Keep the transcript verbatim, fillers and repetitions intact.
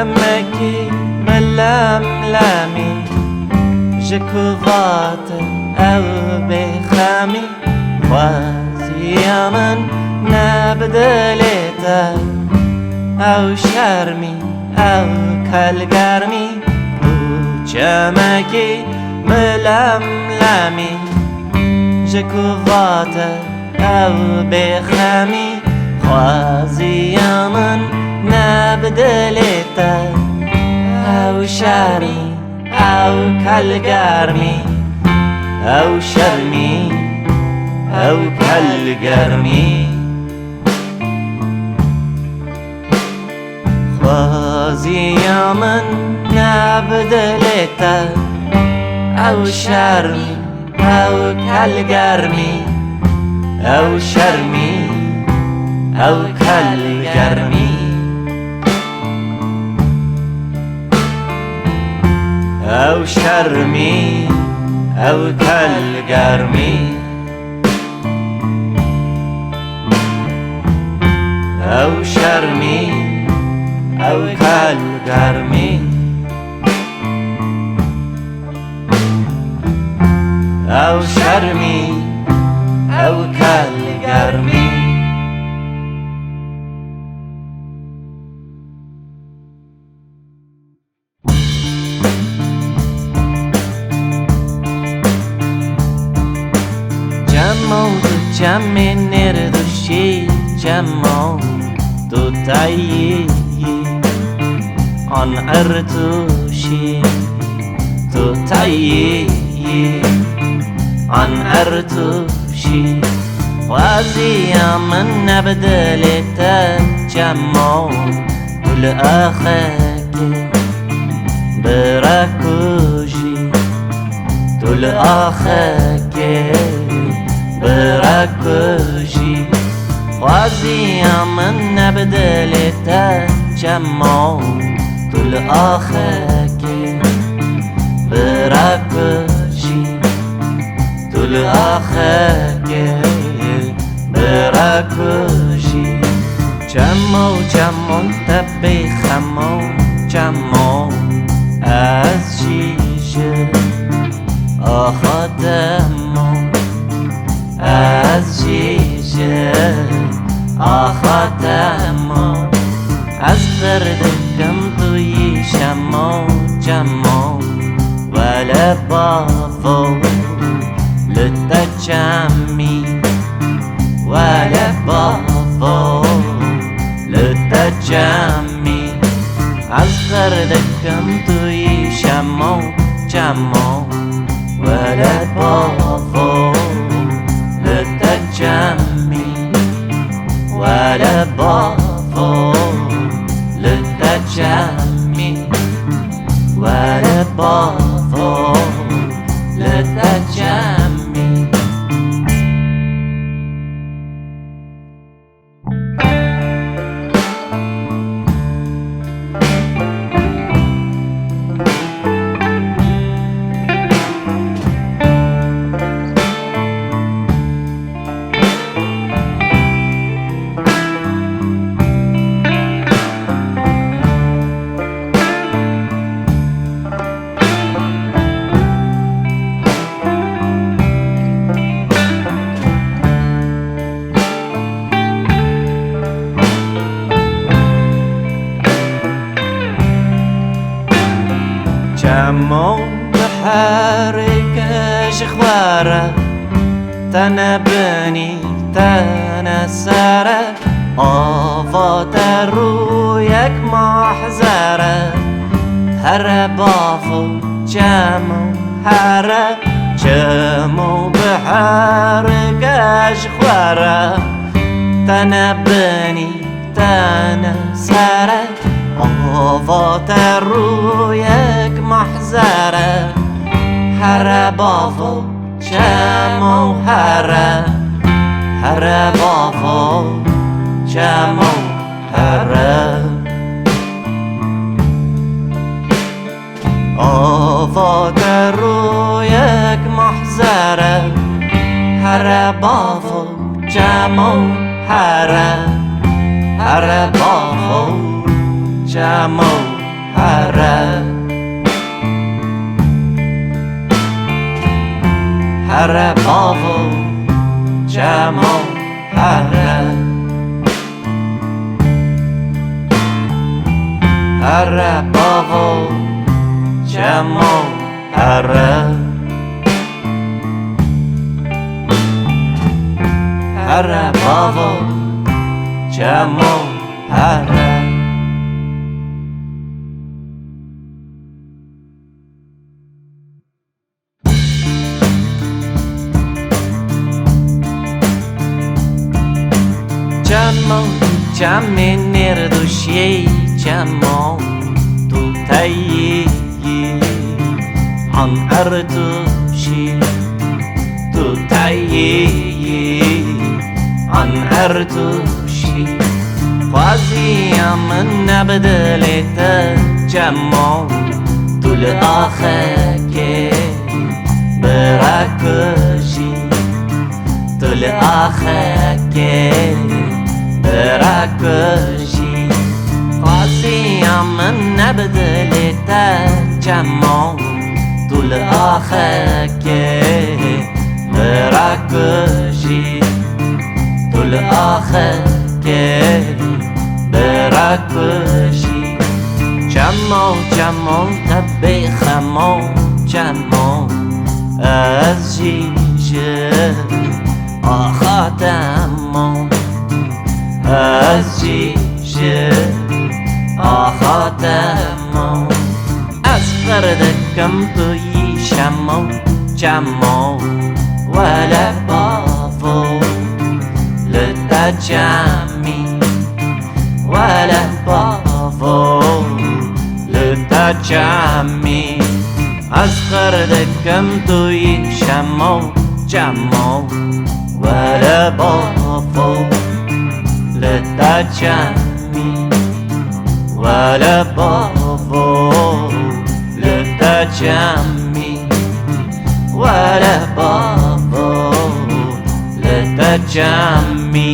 Çemekî bi lemlemî, ji ku vate ew bêxemî, xweziya min ne bi dilê te, ew şermî, ew kelgermî û çemekî bi lemlemî, ji ku vate ew bêxemî, xweziya min ne bi dilê te, ew şermî, ew kelgermî, ew şermî, ew kelgermî. Xweziya min ne bi dilê te, ew şermî, ew kelgermî, ew şermî, ew kelgermî. Ew şermî, ew kelgermî. Ew şermî, ew kelgermî. Ew şermî, ew kelgermî. Çemo tu çemê nêrduşî, çemo tu teyî an ertuşî, tu teyî an ertuşî. Xweziya min ne bi dilê te, çemo tu li axekê bira kujî, tu li axekê bira kujî. Xweziya min ne bi dilê te, çemo tu li axekê bira kujî, tu li axekê bira kujî. Çemo, çemo te bêxem o, çemo ez jî ji axa te mom, ez jî ji axa te mom. Ez qir dikim tu yî çemo, çemo wele bavo li te çemî, wele bavo li te çemî. Ez qir dikim tu yî çemo, çemo wele bavo li te çemî, wele bavo li te çemî, wele bavo li te çemî. Çemo diherike ji xwe re, te ne binî, te ne ser e, ava te rûyek mahzer e. Here bavo çemo, here, çemo biherike ji xwe re, te ne binî, te ne ser e, ava te rûyek mahzer e. Here bavo çemo, here, here bavo çemo, here. Ava te rûyek mahzer e. Here bavo çemo, here, here bavo çemo, Here, here bavo çemo, here. Here bavo çemo, here. Here bavo çemo, here. Çemo, çemê nêrdûşiyê, çemo, tu teyî yî, an erdûşî, tu teyî yî, an erdûşî. Xwaziya min nebdilê te, çemo, tu li axekê birakujî, tu li axekê birakujî. Xwaziya min nebdilê te, çemo, tu li axekê birakujî, tu li axekê birakujî. Çemo, çemo, te bêxemo, çemo, ez jî ji axa te mom, ez jî ji axa te mom. Ez xir dikim tu yî çemo, çemo, wele bavo, li te çemî, wele bavo, li te çemî. Ez xir dikim tu yî çemo, çemo, wele bavo, li te çemî. Wele bavo, li te çemî. Wele bavo, li te çemî.